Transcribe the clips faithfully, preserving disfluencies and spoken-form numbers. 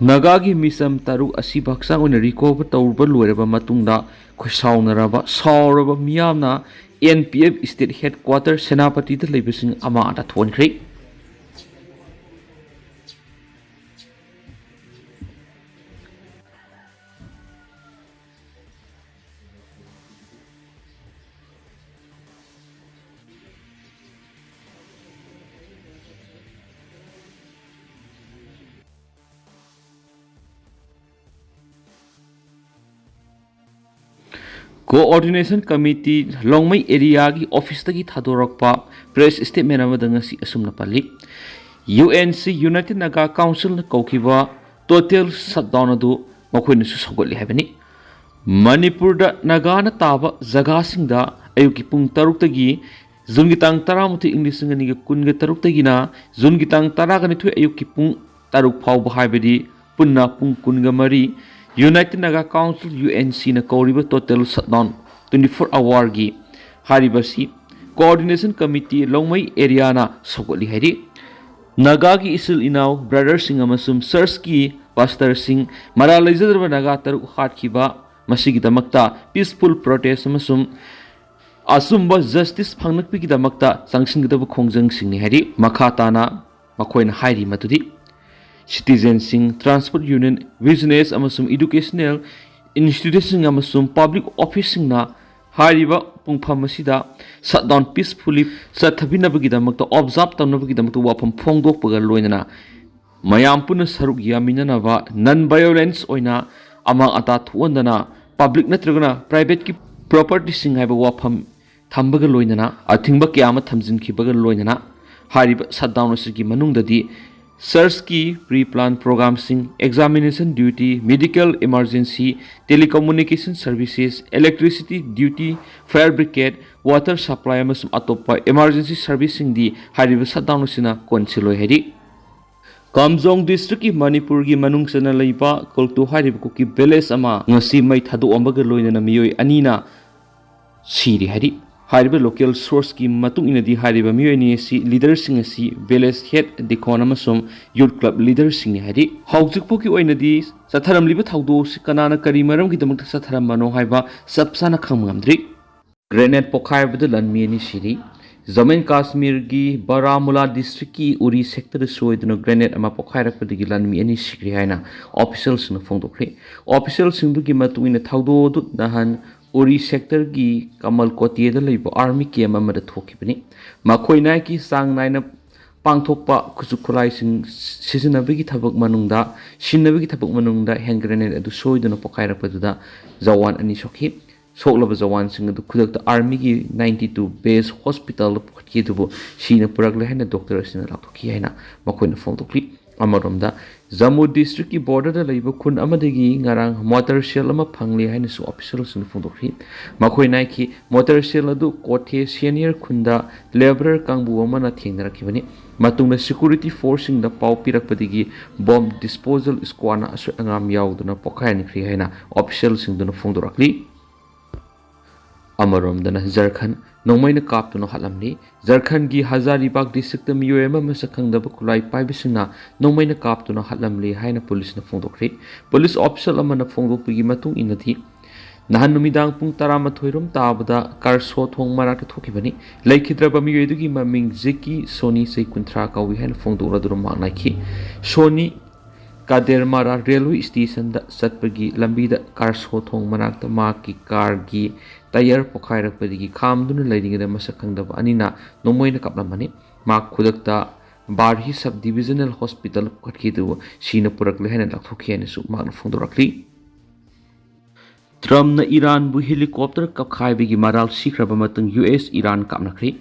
ꯅꯥꯒꯥꯒꯤ ꯃꯤꯆꯝ ꯇꯔꯨꯛ ꯑꯁꯤꯕꯨ ꯍꯛꯆꯥꯡ ꯑꯣꯏꯅ ꯔꯤꯀꯣꯚꯔ ꯇꯧꯕ ꯂꯣꯏꯔꯕ ꯃꯇꯨꯡꯗ ꯈꯣꯏꯁꯥꯎꯅꯔꯕ ꯁꯥꯎꯔꯕ ꯃꯤꯌꯥꯝꯅ N P F state headquarter ꯁꯦꯅꯥꯄꯇꯤꯗ ꯂꯩꯕꯁꯤꯡ ꯑꯃ ꯑꯇꯥ ꯊꯣꯛꯍꯟꯈ꯭ꯔꯦ꯫ ꯀꯣꯑꯣꯔꯗꯤꯅꯦꯁꯟ ꯀꯃꯤꯇꯤ ꯂꯣꯡꯃꯩ ꯑꯦꯔꯤꯌꯥꯒꯤ ꯑꯣꯐꯤꯁꯇꯒꯤ ꯊꯥꯗꯣꯔꯛꯄ ꯄ꯭ꯔꯦꯁ ꯁ꯭ꯇꯦꯠꯃꯦꯟ ꯑꯃꯗ ꯉꯁꯤ ꯑꯁꯨꯝꯅ ꯄꯜꯂꯤ꯫ U N C, united Naga ꯀꯥꯎꯟꯁꯤꯜꯅ ꯀꯧꯈꯤꯕ ꯇꯣꯇꯦꯜ ꯁꯠꯗꯥꯎꯟ ꯑꯗꯨ ꯃꯈꯣꯏꯅꯁꯨ ꯁꯧꯒꯠꯂꯤ ꯍꯥꯏꯕꯅꯤ꯫ ꯃꯅꯤꯄꯨꯔꯗ ꯅꯥꯒꯥꯅ ꯇꯥꯕ ꯖꯒꯥꯁꯤꯡꯗ ꯑꯌꯨꯛꯀꯤ ꯄꯨꯡ ꯇꯔꯨꯛꯇꯒꯤ, ꯖꯨꯟꯒꯤ ꯇꯥꯡ ꯇꯔꯥꯃꯥꯊꯣꯏ, ꯏꯪ ꯂꯤꯁꯤꯡ ꯑꯅꯤꯒ ꯀꯨꯟꯒ ꯇꯔꯨꯛꯇꯒꯤꯅ ꯖꯨꯟꯒꯤ ꯇꯥꯡ ꯇꯔꯥꯒ ꯅꯤꯊꯣꯏ ꯑꯌꯨꯛꯀꯤ ꯄꯨꯡ ꯇꯔꯨꯛ ꯐꯥꯎꯕ, ꯍꯥꯏꯕꯗꯤ ꯄꯨꯟꯅ ꯄꯨꯡ ꯀꯨꯟꯒ ꯃꯔꯤ, united Naga council, U N ꯁꯤꯅ ꯀꯧꯔꯤꯕ ꯇꯣꯇꯦꯜ ꯁꯠꯗꯥꯎꯟ, ꯇ꯭ꯋꯦꯟꯇꯤ ꯐꯣꯔ ꯑꯋꯥꯔꯒꯤ ꯍꯥꯏꯔꯤꯕꯁꯤ ꯀꯣꯑꯣꯔꯗꯤꯅꯦꯁꯟ ꯀꯃꯤꯇꯤ ꯂꯣꯡꯃꯩ ꯑꯦꯔꯤꯌꯥꯅ ꯁꯧꯒꯠꯂꯤ ꯍꯥꯏꯔꯤ꯫ ꯅꯥꯒꯥꯒꯤ ꯏꯆꯤꯜ ꯏꯅꯥꯎ, ꯕ꯭ꯔꯗꯔꯁꯤꯡ ꯑꯃꯁꯨꯡ ꯆꯔꯆꯀꯤ ꯄꯥꯁꯇꯔꯁꯤꯡ, ꯃꯔꯥꯜ ꯂꯩꯖꯗ꯭ꯔꯕ ꯅꯥꯒꯥ ꯇꯔꯨꯛ ꯍꯥꯠꯈꯤꯕ, ꯃꯁꯤꯒꯤꯗꯃꯛꯇ ꯄꯤꯁꯐꯨꯜ ꯄ꯭ꯔꯣꯇꯦꯁ ꯑꯃꯁꯨꯡ ꯑꯆꯨꯝꯕ ꯖꯁꯇꯤꯁ ꯐꯪꯂꯛꯄꯒꯤꯗꯃꯛꯇ ꯆꯪꯁꯤꯟꯒꯗꯕ ꯈꯣꯡꯖꯪꯁꯤꯡꯅꯤ ꯍꯥꯏꯔꯤ꯫ ꯃꯈꯥ ꯇꯥꯅ ꯃꯈꯣꯏꯅ ꯍꯥꯏꯔꯤ ꯃꯗꯨꯗꯤ, ꯁꯤꯇꯤꯖꯦꯟꯁꯤꯡ, ꯇ꯭ꯔꯥꯟꯁꯄꯣꯔꯠ ꯌꯨꯅꯤꯌꯟ, ꯕꯤꯖꯤꯅꯦꯁ ꯑꯃꯁꯨꯡ ꯏꯗꯨꯀꯦꯁꯅꯦꯜ ꯏꯟꯁꯇꯤꯇ꯭ꯌꯨꯁꯟꯁꯤꯡ ꯑꯃꯁꯨꯡ ꯄꯕ꯭ꯂꯤꯛ ꯑꯣꯐꯤꯁꯁꯤꯡꯅ ꯍꯥꯏꯔꯤꯕ ꯄꯨꯡꯐꯝ ꯑꯁꯤꯗ ꯁꯠꯗꯥꯎꯟ ꯄꯤꯁꯐꯨꯜꯂꯤ ꯆꯠꯊꯕꯤꯅꯕꯒꯤꯗꯃꯛꯇ, ꯑꯣꯕꯖꯥꯔꯕ ꯇꯧꯅꯕꯒꯤꯗꯃꯛꯇ ꯋꯥꯐꯝ ꯐꯣꯡꯗꯣꯛꯄꯒ ꯂꯣꯏꯅꯅ ꯃꯌꯥꯝ ꯄꯨꯟꯅ ꯁꯔꯨꯛ ꯌꯥꯃꯤꯟꯅꯅꯕ, ꯅꯟ ꯚꯥꯏꯑꯣꯂꯦꯟꯁ ꯑꯣꯏꯅ ꯑꯃꯥꯡ ꯑꯇꯥ ꯊꯣꯛꯍꯟꯗꯅ, ꯄꯕ꯭ꯂꯤꯛ ꯅꯠꯇ꯭ꯔꯒꯅ ꯄ꯭ꯔꯥꯏꯚꯦꯠꯀꯤ ꯄ꯭ꯔꯣꯄꯔꯇꯤꯁꯤꯡ ꯍꯥꯏꯕ ꯋꯥꯐꯝ ꯊꯝꯕꯒ ꯂꯣꯏꯅꯅ ꯑꯊꯤꯡꯕ ꯀꯌꯥ ꯑꯃ ꯊꯝꯖꯤꯟꯈꯤꯕꯒ ꯂꯣꯏꯅꯅ, ꯍꯥꯏꯔꯤꯕ ꯁꯠꯗꯥꯎꯟ ꯑꯁꯤꯒꯤ ꯃꯅꯨꯡꯗꯗꯤ ꯆꯔꯆꯀꯤ ꯄ꯭ꯔꯤ ꯄ꯭ꯂꯥꯟ ꯄ꯭ꯔꯣꯒ꯭ꯔꯥꯝꯁꯤꯡ, examination duty, medical emergency, telecommunication services, electricity duty, fire brigade, water supply ꯑꯃꯁꯨꯡ ꯑꯇꯣꯞꯄ ꯏꯃꯥꯔꯖꯦꯟꯁꯤ ꯁꯔꯚꯤꯁꯁꯤꯡꯗꯤ ꯍꯥꯏꯔꯤꯕ ꯁꯠꯗꯥꯎꯟ ꯑꯁꯤꯅ ꯀꯣꯟꯁꯤꯜꯂꯣꯏ ꯍꯥꯏꯔꯤ꯫ ꯀꯥꯝꯖꯣꯡ ꯗꯤꯁꯇ꯭ꯔꯤꯛꯀꯤ ꯃꯅꯤꯄꯨꯔꯒꯤ ꯃꯅꯨꯡ ꯆꯟꯅ ꯂꯩꯕ ꯀꯣꯜꯇꯨ ꯍꯥꯏꯔꯤꯕ ꯀꯨꯀꯤ ꯚꯤꯂꯦꯖ ꯑꯃ ꯉꯁꯤ ꯃꯩ ꯊꯥꯗꯣꯛꯑꯝꯕꯒ ꯂꯣꯏꯅꯅ ꯃꯤꯑꯣꯏ ꯑꯅꯤꯅ ꯁꯤꯔꯤ ꯍꯥꯏꯔꯤ꯫ ꯍꯥꯏꯔꯤꯕ ꯂꯣꯀꯦꯜ ꯁꯣꯔꯁꯀꯤ ꯃꯇꯨꯡ ꯏꯟꯅꯗꯤ ꯍꯥꯏꯔꯤꯕ ꯃꯤꯑꯣꯏ ꯑꯅꯤ ꯑꯁꯤ ꯂꯤꯗꯔꯁꯤꯡ ꯑꯁꯤ ꯚꯤꯂꯦꯖ ꯍꯦꯗ, ꯗꯤꯀꯣꯟ ꯑꯃꯁꯨꯡ ꯌꯨꯠ ꯀ꯭ꯂꯕ ꯂꯤꯗꯔꯁꯤꯡꯅꯤ ꯍꯥꯏꯔꯤ꯫ ꯍꯧꯖꯤꯛ ꯐꯥꯎꯒꯤ ꯑꯣꯏꯅꯗꯤ ꯆꯠꯊꯔꯝꯂꯤꯕ ꯊꯧꯗꯣꯛ ꯑꯁꯤ ꯀꯅꯥꯅ ꯀꯔꯤ ꯃꯔꯝꯒꯤꯗꯃꯛꯇ ꯆꯠꯊꯔꯝꯕꯅꯣ ꯍꯥꯏꯕ ꯆꯞ ꯆꯥꯅ ꯈꯪꯕ ꯉꯝꯗ꯭ꯔꯤ꯫ ꯒ꯭ꯔꯦꯅꯦꯗ ꯄꯣꯈꯥꯏꯕꯗ ꯂꯟꯃꯤ ꯑꯅꯤ ꯁꯤꯔꯤ꯫ ꯖꯝꯃꯨ ꯑꯦꯟ ꯀꯥꯁꯃꯤꯔꯒꯤ ꯕꯥꯔꯥꯃꯨꯂꯥ ꯗꯤꯁꯇ꯭ꯔꯤꯛꯀꯤ ꯎꯔꯤ ꯁꯦꯛꯇꯔꯗ ꯁꯣꯏꯗꯨꯅ ꯒ꯭ꯔꯦꯅꯦꯗ ꯑꯃ ꯄꯣꯈꯥꯏꯔꯛꯄꯗꯒꯤ ꯂꯟꯃꯤ ꯑꯅꯤ ꯁꯤꯈ꯭ꯔꯦ ꯍꯥꯏꯅ ꯑꯣꯐꯤꯁꯤꯌꯦꯜꯁꯤꯡꯅ ꯐꯣꯡꯗꯣꯛꯈ꯭ꯔꯦ꯫ ꯑꯣꯐꯤꯁꯤꯌꯦꯜꯁꯤꯡꯗꯨꯒꯤ ꯃꯇꯨꯡ ꯏꯟꯅ ꯊꯧꯗꯣꯛ ꯑꯗꯨ ꯅꯍꯥꯟ ꯎꯔꯤ ꯁꯦꯛꯇꯔꯒꯤ ꯀꯃꯜ ꯀꯣꯇꯦꯗ ꯂꯩꯕ ꯑꯥꯔꯃꯤ ꯀꯦꯝ ꯑꯃꯗ ꯊꯣꯛꯈꯤꯕꯅꯤ꯫ ꯃꯈꯣꯏ ꯅꯥꯏꯀꯤ ꯆꯥꯡ ꯅꯥꯏꯅ ꯄꯥꯡꯊꯣꯛꯄ ꯈꯨꯠꯁꯨ ꯈꯨꯠꯂꯥꯏꯁꯤꯡ ꯁꯤꯖꯤꯟꯅꯕꯒꯤ ꯊꯕꯛ ꯃꯅꯨꯡꯗ, ꯁꯤꯟꯅꯕꯒꯤ ꯊꯕꯛ ꯃꯅꯨꯡꯗ ꯍꯦꯟ ꯒ꯭ꯔꯦꯅꯦꯗ ꯑꯗꯨ ꯁꯣꯏꯗꯨꯅ ꯄꯣꯈꯥꯏꯔꯛꯄꯗꯨꯗ ꯖꯋꯥꯟ ꯑꯅꯤ ꯁꯣꯛꯈꯤ꯫ ꯁꯣꯛꯂꯕ ꯖꯋꯥꯟꯁꯤꯡ ꯑꯗꯨ ꯈꯨꯗꯛꯇ ꯑꯥꯔꯃꯤꯒꯤ ꯅꯥꯏꯟꯇꯤ ꯇꯨ ꯕꯦꯁ ꯍꯣꯁꯄꯤꯇꯥꯜꯗ ꯄꯨꯈꯠꯈꯤ, ꯑꯗꯨꯕꯨ ꯁꯤꯅ ꯄꯨꯔꯛꯂꯦ ꯍꯥꯏꯅ ꯗꯣꯛꯇꯔꯁꯤꯡꯅ ꯂꯥꯎꯊꯣꯛꯈꯤ ꯍꯥꯏꯅ ꯃꯈꯣꯏꯅ ꯐꯣꯡꯗꯣꯛꯂꯤ꯫ ꯑꯃꯔꯣꯝꯗ, ꯖꯝꯃꯨ ꯗꯤꯁꯇ꯭ꯔꯤꯛꯀꯤ ꯕꯣꯔꯗꯔꯗ ꯂꯩꯕ ꯈꯨꯟ ꯑꯃꯗꯒꯤ ꯉꯔꯥꯡ ꯃꯣꯇꯔ ꯁꯦꯜ ꯑꯃ ꯐꯪꯂꯦ ꯍꯥꯏꯅꯁꯨ ꯑꯣꯐꯤꯁꯤꯌꯦꯜꯁꯤꯡꯅ ꯐꯣꯡꯗꯣꯛꯈꯤ꯫ ꯃꯈꯣꯏꯅ ꯍꯥꯏꯈꯤ, ꯃꯣꯇꯔ ꯁꯦꯜ ꯑꯗꯨ ꯀꯣꯊꯦ ꯁꯦꯅꯤꯌꯔ ꯈꯨꯟꯗ ꯂꯦꯕꯔꯔ ꯀꯥꯡꯕꯨ ꯑꯃꯅ ꯊꯦꯡꯅꯔꯛꯈꯤꯕꯅꯤ꯫ ꯃꯇꯨꯡꯗ ꯁꯦꯀ꯭ꯌꯨꯔꯤꯇꯤ ꯐꯣꯔꯁꯁꯤꯡꯗ ꯄꯥꯎ ꯄꯤꯔꯛꯄꯗꯒꯤ ꯕꯣꯝ ꯗꯤꯁꯄꯣꯖꯦꯜ ꯁ꯭ꯀ꯭ꯋꯥꯗꯅ ꯑꯁꯣꯏ ꯑꯉꯥꯝ ꯌꯥꯎꯗꯅ ꯄꯣꯈꯥꯏꯍꯟꯈ꯭ꯔꯦ ꯍꯥꯏꯅ ꯑꯣꯐꯤꯁꯤꯌꯦꯜꯁꯤꯡꯗꯨꯅ ꯐꯣꯡꯗꯣꯔꯛꯂꯤ꯫ ꯑꯃꯔꯣꯝꯗꯅ ꯖꯔꯈꯟ ꯅꯣꯡꯃꯩꯅ ꯀꯥꯞꯇꯨꯅ ꯍꯥꯠꯂꯝꯂꯤ꯫ ꯖꯔꯈꯟꯒꯤ ꯍꯖꯥꯔꯤꯕꯥꯒ ꯗꯤꯁꯇ꯭ꯔꯤꯛꯇ ꯃꯤꯑꯣꯏ ꯑꯃ ꯃꯁꯛ ꯈꯪꯗꯕ ꯈꯨꯠꯂꯥꯏ ꯄꯥꯏꯕꯁꯤꯡꯅ ꯅꯣꯡꯃꯩꯅ ꯀꯥꯞꯇꯨꯅ ꯍꯥꯠꯂꯝꯂꯤ ꯍꯥꯏꯅ ꯄꯨꯂꯤꯁꯅ ꯐꯣꯡꯗꯣꯛꯈ꯭ꯔꯦ꯫ ꯄꯨꯂꯤꯁ ꯑꯣꯐꯤꯁꯤꯌꯦꯜ ꯑꯃꯅ ꯐꯣꯡꯗꯣꯛꯄꯒꯤ ꯃꯇꯨꯡ ꯏꯟꯅꯗꯤ, ꯅꯍꯥꯟ ꯅꯨꯃꯤꯗꯥꯡ ꯄꯨꯡ ꯇꯔꯥꯃꯥꯊꯣꯏ ꯔꯣꯝ ꯇꯥꯕꯗ ꯀꯥꯔꯁꯣꯊꯣꯡ ꯃꯅꯥꯛꯇ ꯊꯣꯛꯈꯤꯕꯅꯤ꯫ ꯂꯩꯈꯤꯗ꯭ꯔꯕ ꯃꯤꯑꯣꯏ ꯑꯗꯨꯒꯤ ꯃꯃꯤꯡ ꯖꯦꯀꯤ ꯁꯣꯅꯤ, ꯆꯍꯤ ꯀꯨꯟꯊ꯭ꯔꯥ ꯀꯧꯏ ꯍꯥꯏꯅ ꯐꯣꯡꯗꯣꯛꯂꯗꯨꯅ ꯃꯍꯥꯛꯅ ꯍꯥꯏꯈꯤ꯫ ꯁꯣꯅꯤ ꯀꯥꯗꯦꯔꯃꯥꯔꯥ ꯔꯦꯜꯋꯦ ꯁ꯭ꯇꯦꯁꯟꯗ ꯆꯠꯄꯒꯤ ꯂꯝꯕꯤꯗ ꯀꯥꯔꯁꯣꯊꯣꯡ ꯃꯅꯥꯛꯇ ꯃꯍꯥꯛꯀꯤ ꯀꯥꯔꯒꯤ ꯇꯥꯌꯔ ꯄꯣꯈꯥꯏꯔꯛꯄꯗꯒꯤ ꯈꯥꯝꯗꯨꯅ ꯂꯩꯔꯤꯉꯩꯗ ꯃꯁꯛ ꯈꯪꯗꯕ ꯑꯅꯤꯅ ꯅꯣꯡꯃꯩꯅ ꯀꯥꯞꯂꯝꯕꯅꯤ꯫ ꯃꯍꯥꯛ ꯈꯨꯗꯛꯇ ꯕꯥꯔꯍꯤ ꯁꯕ ꯗꯤꯕꯤꯖꯅꯦꯜ ꯍꯣꯁꯄꯤꯇꯥꯜ ꯄꯨꯈꯠꯈꯤ, ꯑꯗꯨꯕꯨ ꯁꯤꯅ ꯄꯨꯔꯛꯂꯦ ꯍꯥꯏꯅ ꯂꯥꯎꯊꯣꯛꯈꯤ ꯍꯥꯏꯅꯁꯨ ꯃꯍꯥꯛꯅ ꯐꯣꯡꯗꯣꯔꯛꯂꯤ꯫ ꯇ꯭ꯔꯝꯞꯅ ꯏꯔꯥꯟꯕꯨ ꯍꯦꯂꯤꯀꯣꯞꯇꯔ ꯀꯥꯞꯈꯥꯏꯕꯒꯤ ꯃꯔꯥꯜ ꯁꯤꯈ꯭ꯔꯕ ꯃꯇꯨꯡ ꯌꯨ ꯑꯦꯁ ꯏꯔꯥꯟ ꯀꯥꯞꯅꯈ꯭ꯔꯦ꯫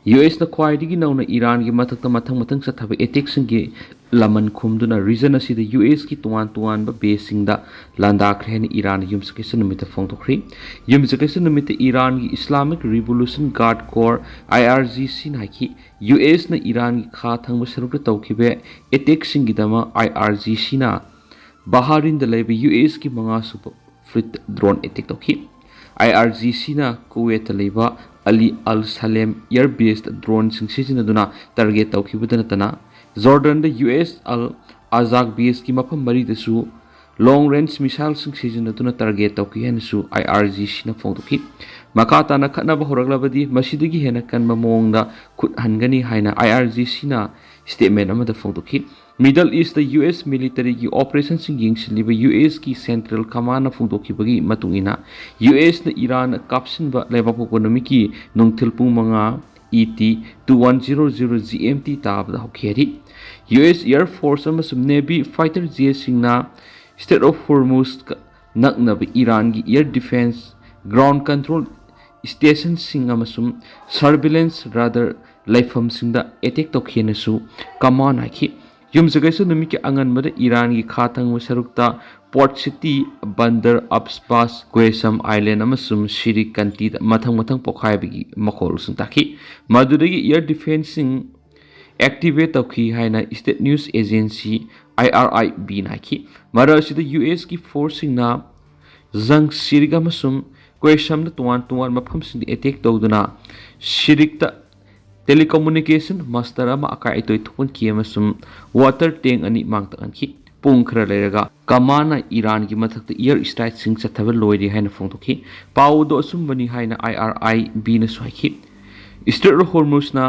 ꯌꯨ ꯑꯦꯁꯅ ꯈ꯭ꯋꯥꯏꯗꯒꯤ ꯅꯧꯅ ꯏꯔꯥꯟꯒꯤ ꯃꯊꯛꯇ ꯃꯊꯪ ꯃꯊꯪ ꯆꯠꯊꯕ ꯑꯦꯇꯦꯛꯁꯤꯡꯒꯤ ꯂꯃꯟ ꯈꯨꯝꯗꯨꯅ ꯔꯤꯖꯟ ꯑꯁꯤꯗ ꯌꯨ ꯑꯦꯁꯀꯤ ꯇꯣꯉꯥꯟ ꯇꯣꯉꯥꯟꯕ ꯕꯦꯁꯁꯤꯡꯗ ꯂꯥꯟꯗꯥꯈ꯭ꯔꯦ ꯍꯥꯏꯅ ꯏꯔꯥꯟꯅ ꯌꯨꯝꯁꯀꯩꯁ ꯅꯨꯃꯤꯠꯇ ꯐꯣꯡꯗꯣꯛꯈ꯭ꯔꯦ꯫ ꯌꯨꯝꯁꯀꯩꯁ ꯅꯨꯃꯤꯠꯇ ꯏꯔꯥꯟꯒꯤ ꯏꯁꯂꯥꯃꯤꯛ ꯔꯤꯚꯣꯂꯨꯁꯟ ꯒꯥꯔꯗ ꯀꯣꯔ, ꯑꯥꯏ ꯑꯥꯔ ꯖꯤ ꯁꯤꯅ ꯍꯥꯏꯈꯤ, ꯌꯨ ꯑꯦꯁꯅ ꯏꯔꯥꯟꯒꯤ ꯈꯥ ꯊꯪꯕ ꯁꯔꯨꯛꯇ ꯇꯧꯈꯤꯕ ꯑꯦꯇꯦꯛꯁꯤꯡꯒꯤꯗꯃꯛ ꯑꯥꯏ ꯑꯥꯔ ꯖꯤ ꯁꯤꯅ ꯕꯍꯥꯔꯤꯟꯗ ꯂꯩꯕ ꯌꯨ ꯑꯦꯁꯀꯤ ꯃꯉꯥꯁꯨꯕ ꯐ꯭ꯂꯤꯠ ꯗ꯭ꯔꯣꯟ ꯑꯦꯇꯦꯛ ꯇꯧꯈꯤ꯫ ꯑꯥꯏ ꯑꯥꯔ ꯖꯤ ꯁꯤꯅ ꯀꯨꯋꯦꯠꯇ ꯂꯩꯕ ꯑꯂꯤ ꯑꯜ ꯁꯂꯦꯝ ꯑꯦꯌꯔ ꯕꯦꯁꯇ ꯗ꯭ꯔꯣꯟꯁꯤꯡ ꯁꯤꯖꯤꯟꯅꯗꯨꯅ ꯇꯥꯔꯒꯦꯠ ꯇꯧꯈꯤꯕꯗ ꯅꯠꯇꯅ, ꯖꯣꯔꯗꯟꯗ ꯌꯨ ꯑꯦꯁ ꯑꯜ ꯑꯖꯥꯛ ꯕꯦꯁꯀꯤ ꯃꯐꯝ ꯃꯔꯤꯗꯁꯨ ꯂꯣꯡ ꯔꯦꯟꯖ ꯃꯤꯁꯥꯏꯜꯁꯤꯡ ꯁꯤꯖꯤꯟꯅꯗꯨꯅ ꯇꯥꯔꯒꯦꯠ ꯇꯧꯈꯤ ꯍꯥꯏꯅꯁꯨ ꯑꯥꯏ ꯑꯥꯔ ꯖꯤ ꯁꯤꯅ ꯐꯣꯡꯗꯣꯛꯈꯤ꯫ ꯃꯈꯥ ꯇꯥꯅ ꯈꯠꯅꯕ ꯍꯧꯔꯛꯂꯕꯗꯤ ꯃꯁꯤꯗꯒꯤ ꯍꯦꯟꯅ ꯀꯟꯕ ꯃꯑꯣꯡꯗ ꯈꯨꯠ ꯍꯟꯒꯅꯤ ꯍꯥꯏꯅ ꯑꯥꯏ ꯑꯥꯔ ꯖꯤ ꯁꯤꯅ ꯁ꯭ꯇꯦꯠꯃꯦꯟ ꯑꯃꯗ ꯐꯣꯡꯗꯣꯛꯈꯤ꯫ ꯃꯤꯗꯜ ꯏꯁꯇ ꯌꯨ ꯑꯦꯁ ꯃꯤꯂꯤꯇꯔꯤꯒꯤ ꯑꯣꯄꯔꯦꯁꯟꯁꯤꯡ ꯌꯦꯡꯁꯤꯜꯂꯤꯕ ꯌꯨ ꯑꯦꯁꯀꯤ ꯁꯦꯟꯇ꯭ꯔꯦꯜ ꯀꯃꯥꯟꯅ ꯐꯣꯡꯗꯣꯛꯈꯤꯕꯒꯤ ꯃꯇꯨꯡ ꯏꯟꯅ, ꯌꯨ ꯑꯦꯁꯅ ꯏꯔꯥꯟ ꯀꯥꯞꯁꯤꯟꯕ ꯂꯩꯕꯥꯛ ꯄꯣꯛꯄ ꯅꯨꯃꯤꯠꯀꯤ ꯅꯨꯡꯊꯤꯜ ꯄꯨꯡ ꯃꯉꯥ E T, two one zero zero G M T ꯇꯥꯕꯗ ꯍꯧꯈꯤ ꯍꯥꯏꯔꯤ꯫ ꯌꯨ ꯑꯦꯁ ꯑꯦꯌꯔ ꯐꯣꯔꯁ ꯑꯃꯁꯨꯡ ꯅꯦꯚꯤ ꯐꯥꯏꯇꯔ ꯖꯦꯠꯁꯤꯡꯅ ꯁ꯭ꯇꯦꯠ ꯑꯣꯐ ꯍꯣꯔꯃꯨꯖ ꯅꯛꯅꯕ ꯏꯔꯥꯟꯒꯤ ꯑꯦꯌꯔ ꯗꯤꯐꯦꯟꯁ, ꯒ꯭ꯔꯥꯎꯟ ꯀꯟꯇ꯭ꯔꯣꯜ ꯁ꯭ꯇꯦꯁꯟꯁꯤꯡ ꯑꯃꯁꯨꯡ ꯁꯔꯚꯤꯂꯦꯟꯁ ꯔꯥꯗꯥꯔ ꯂꯩꯐꯝꯁꯤꯡꯗ ꯑꯦꯇꯦꯛ ꯇꯧꯈꯤ ꯍꯥꯏꯅꯁꯨ ꯀꯃꯥꯟ ꯍꯥꯏꯈꯤ꯫ ꯌꯨꯝꯁꯀꯩꯁ ꯅꯨꯃꯤꯠꯀꯤ ꯑꯉꯟꯕꯗ ꯏꯔꯥꯟꯒꯤ ꯈꯥ ꯊꯪꯕ ꯁꯔꯨꯛꯇ ꯄꯣꯔꯠ ꯁꯤꯇꯤ, ꯕꯟꯗꯔ ꯑꯕꯥꯁ, ꯒ꯭ꯋꯦꯁꯝ ꯑꯥꯏꯂꯦꯟ ꯑꯃꯁꯨꯡ ꯁꯤꯔꯤꯛ ꯀꯟꯇꯤꯗ ꯃꯊꯪ ꯃꯊꯪ ꯄꯣꯈꯥꯏꯕꯒꯤ ꯃꯈꯣꯜꯁꯤꯡ ꯇꯥꯈꯤ꯫ ꯃꯗꯨꯗꯒꯤ ꯑꯦꯌꯔ ꯗꯤꯐꯦꯟꯁꯁꯤꯡ ꯑꯦꯛꯇꯤꯚꯦꯠ ꯇꯧꯈꯤ ꯍꯥꯏꯅ ꯏꯁꯇꯦꯠ ꯅ꯭ꯌꯨꯁ ꯑꯦꯖꯦꯟꯁꯤ ꯑꯥꯏ ꯑꯥꯔ ꯑꯥꯏ ꯕꯤꯅ ꯍꯥꯏꯈꯤ꯫ ꯃꯔꯛ ꯑꯁꯤꯗ ꯌꯨ ꯑꯦꯁꯀꯤ ꯐꯣꯔꯁꯁꯤꯡꯅ ꯖꯪ ꯁꯤꯔꯤꯛ ꯑꯃꯁꯨꯡ ꯀ꯭ꯋꯦꯁꯝꯗ ꯇꯣꯉꯥꯟ ꯇꯣꯉꯥꯟꯕ ꯃꯐꯝꯁꯤꯡꯗ ꯑꯦꯇꯦꯛ ꯇꯧꯗꯨꯅ ꯁꯤꯔꯤꯛꯇ ꯇꯦꯂꯤꯀꯝꯃꯨꯅꯤꯀꯦꯁꯟ ꯃꯥꯁꯇꯔ ꯑꯃ ꯑꯀꯥꯏ ꯑꯇꯣꯏ ꯊꯣꯛꯍꯟꯈꯤ ꯑꯃꯁꯨꯡ ꯋꯥꯇꯔ ꯇꯦꯡ ꯑꯅꯤ ꯃꯥꯡ ꯇꯥꯛꯍꯟꯈꯤ꯫ ꯄꯨꯡ ꯈꯔ ꯂꯩꯔꯒ ꯀꯃꯥꯟꯅ ꯏꯔꯥꯟꯒꯤ ꯃꯊꯛꯇ ꯑꯦꯌꯔ ꯁ꯭ꯇ꯭ꯔꯥꯏꯛꯁꯤꯡ ꯆꯠꯊꯕ ꯂꯣꯏꯔꯦ ꯍꯥꯏꯅ ꯐꯣꯡꯗꯣꯛꯈꯤ꯫ ꯄꯥꯎ ꯑꯗꯨ ꯑꯆꯨꯝꯕꯅꯤ ꯍꯥꯏꯅ ꯑꯥꯏ ꯑꯥꯔ ꯑꯥꯏ ꯕꯤꯅꯁꯨ ꯍꯥꯏꯈꯤ꯫ ꯏꯁꯇ꯭ꯔꯦꯠ ꯑꯣꯐ ꯍꯣꯔꯃꯨꯁꯅ,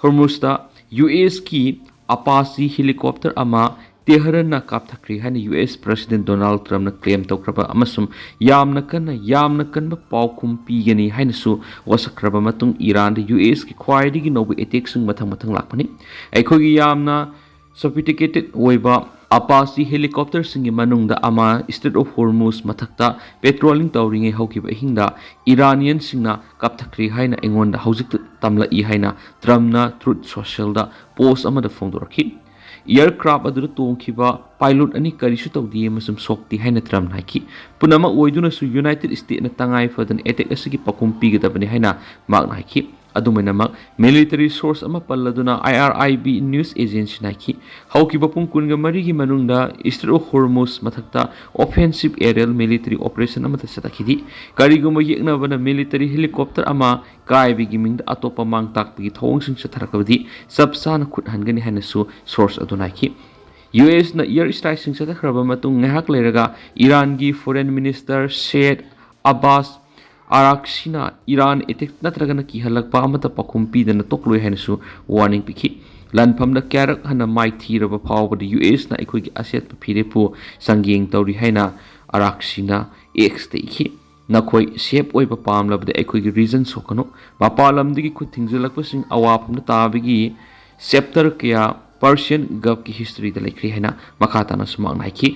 ꯍꯣꯔꯃꯨꯁꯇ ꯌꯨ ꯑꯦꯁꯀꯤ ꯑꯄꯥꯆꯤ ꯍꯦꯂꯤꯀꯣꯞꯇꯔ ꯑꯃ ꯇꯦꯍꯔꯟꯅ ꯀꯥꯞꯊꯈ꯭ꯔꯦ ꯍꯥꯏꯅ ꯌꯨ ꯑꯦꯁ ꯄ꯭ꯔꯁꯤꯗꯦꯟ ꯗꯣꯅꯥꯜꯗ ꯇ꯭ꯔꯝꯞꯅ ꯀ꯭ꯂꯦꯝ ꯇꯧꯈ꯭ꯔꯕ ꯑꯃꯁꯨꯡ ꯌꯥꯝꯅ ꯀꯟꯅ, ꯌꯥꯝꯅ ꯀꯟꯕ ꯄꯥꯎꯈꯨꯝ ꯄꯤꯒꯅꯤ ꯍꯥꯏꯅꯁꯨ ꯋꯥꯁꯛꯈ꯭ꯔꯕ ꯃꯇꯨꯡ ꯏꯔꯥꯟꯗ ꯌꯨ ꯑꯦꯁꯀꯤ ꯈ꯭ꯋꯥꯏꯗꯒꯤ ꯅꯧꯕ ꯑꯦꯇꯦꯛꯁꯤꯡ ꯃꯊꯪ ꯃꯊꯪ ꯂꯥꯛꯄꯅꯤ꯫ ꯑꯩꯈꯣꯏꯒꯤ ꯌꯥꯝꯅ ꯁꯣꯐꯤꯁꯇꯤꯀꯦꯇꯦꯗ ꯑꯣꯏꯕ ꯑꯄꯥꯆꯤ ꯍꯦꯂꯤꯀꯣꯞꯇꯔꯁꯤꯡꯒꯤ ꯃꯅꯨꯡꯗ ꯑꯃ ꯏꯁꯇ꯭ꯔꯦꯠ ꯑꯣꯐ ꯍꯣꯔꯃꯨꯁ ꯃꯊꯛꯇ ꯄꯦꯇ꯭ꯔꯣꯂꯤꯡ ꯇꯧꯔꯤꯉꯩ ꯍꯧꯈꯤꯕ ꯑꯍꯤꯡꯗ ꯏꯔꯥꯅꯤꯌꯟꯁꯤꯡꯅ ꯀꯥꯞꯊꯈ꯭ꯔꯦ ꯍꯥꯏꯅ ꯑꯩꯉꯣꯟꯗ ꯍꯧꯖꯤꯛꯇ ꯇꯝꯂꯛꯏ ꯍꯥꯏꯅ ꯇ꯭ꯔꯝꯞꯅ ꯇ꯭ꯔꯨꯊ ꯁꯣꯁꯤꯌꯦꯜꯗ ꯄꯣꯁ ꯑꯃꯗ ꯐꯣꯡꯗꯣꯔꯛꯈꯤ꯫ ꯑꯦꯌꯔꯀ꯭ꯔꯥꯐ ꯑꯗꯨꯗ ꯇꯣꯡꯈꯤꯕ ꯄꯥꯏꯂꯣꯠ ꯑꯅꯤ ꯀꯔꯤꯁꯨ ꯇꯧꯗꯦ ꯑꯃꯁꯨꯡ ꯁꯣꯛꯇꯦ ꯍꯥꯏꯅ ꯇ꯭ꯔꯝꯞꯅ ꯍꯥꯏꯈꯤ꯫ ꯄꯨꯝꯅꯃꯛ ꯑꯣꯏꯗꯨꯅꯁꯨ ꯌꯨꯅꯥꯏꯇꯦꯗ ꯁ꯭ꯇꯦꯠꯅ ꯇꯉꯥꯏ ꯐꯗꯅ ꯑꯦꯇꯦꯛ ꯑꯁꯤꯒꯤ ꯄꯥꯎꯈꯨꯝ ꯄꯤꯒꯗꯕꯅꯤ ꯍꯥꯏꯅ ꯃꯍꯥꯛꯅ ꯍꯥꯏꯈꯤ꯫ ꯑꯗꯨꯃꯥꯏꯅꯃꯛ military source ꯑꯃ ꯄꯜꯂꯗꯨꯅ I R I B news agencyꯅ ꯍꯥꯏꯈꯤ, ꯍꯧꯈꯤꯕ ꯄꯨꯡ ꯀꯨꯟꯒ ꯃꯔꯤꯒꯤ ꯃꯅꯨꯡꯗ Strait of Hormuz ꯃꯊꯛꯇ offensive aerial military operation ꯑꯃꯠꯇ ꯆꯠꯊꯈꯤꯗꯦ꯫ ꯀꯔꯤꯒꯨꯝꯕ ꯌꯦꯛꯅꯕꯅ military helicopter ꯑꯃ ꯀꯥꯏꯕꯒꯤ ꯃꯤꯡꯗ ꯑꯇꯣꯞꯄ ꯃꯥꯡ ꯇꯥꯛꯄꯒꯤ ꯊꯧꯑꯣꯡꯁꯤꯡ ꯆꯠꯊꯔꯛꯂꯕꯗꯤ ꯆꯞ ꯆꯥꯅ ꯈꯨꯠ ꯍꯟꯒꯅꯤ ꯍꯥꯏꯅꯁꯨ source ꯑꯗꯨꯅ ꯍꯥꯏꯈꯤ꯫ U S ꯅ air strikeꯁꯤꯡ ꯆꯠꯊꯈ꯭ꯔꯕ ꯃꯇꯨꯡ ꯉꯥꯏꯍꯥꯛ ꯂꯩꯔꯒ ꯏꯔꯥꯟꯒꯤ foreign minister ꯁꯦꯗ ꯑꯕꯥꯁ ꯑꯔꯥꯛꯁꯤꯅ ꯏꯔꯥꯟ attack ꯅꯠꯇ꯭ꯔꯒꯅ ꯀꯤꯍꯜꯂꯛꯄ ꯑꯃꯠꯇ ꯄꯥꯎꯈꯨꯝ ꯄꯤꯗꯅ ꯇꯣꯛꯂꯣꯏ ꯍꯥꯏꯅꯁꯨ warning ꯄꯤꯈꯤ꯫ ꯂꯥꯟꯐꯝꯗ ꯀꯌꯥꯔꯛ ꯍꯟꯅ ꯃꯥꯏꯊꯤꯔꯕ ꯐꯥꯎꯕꯗ U S ꯅ ꯑꯩꯈꯣꯏꯒꯤ ꯑꯆꯦꯠꯄ ꯐꯤꯔꯦꯞꯄꯨ ꯆꯥꯡꯌꯦꯡ ꯇꯧꯔꯤ ꯍꯥꯏꯅ ꯑꯔꯥꯛꯁꯤꯅ Xꯇ ꯏꯈꯤ꯫ ꯅꯈꯣꯏ safe ꯑꯣꯏꯕ ꯄꯥꯝꯂꯕꯗꯤ ꯑꯩꯈꯣꯏꯒꯤ region ꯁꯣꯛꯀꯅꯨ꯫ ꯃꯄꯥꯟ ꯂꯝꯗꯒꯤ ꯈꯨꯠ ꯊꯤꯡꯖꯤꯜꯂꯛꯄꯁꯤꯡ ꯑꯋꯥꯐꯝꯗ ꯇꯥꯕꯒꯤ chapter ꯀꯌꯥ Persian Gulfꯀꯤ historyꯗ ꯂꯩꯈ꯭ꯔꯦ ꯍꯥꯏꯅ ꯃꯈꯥ ꯇꯥꯅ ꯁꯨꯃꯥꯏꯅ ꯍꯥꯏꯈꯤ꯫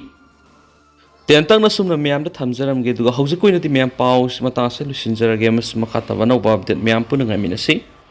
ꯇꯦꯟꯇꯛꯅ ꯁꯨꯝꯅ ꯃꯌꯥꯝꯗ ꯊꯝꯖꯔꯝꯒꯦ, ꯑꯗꯨꯒ ꯍꯧꯖꯤꯛꯀꯤ ꯑꯣꯏꯅꯗꯤ ꯃꯌꯥꯝ ꯄꯥꯎ ꯃꯇꯥꯡꯁꯦ ꯂꯣꯏꯁꯤꯟꯖꯔꯒꯦ꯫ ꯃꯁꯤ ꯃꯈꯥ ꯇꯥꯕ ꯑꯅꯧꯕ update ꯃꯌꯥꯝ ꯄꯨꯟꯅ ꯉꯥꯏꯃꯤꯟꯅꯁꯤ꯫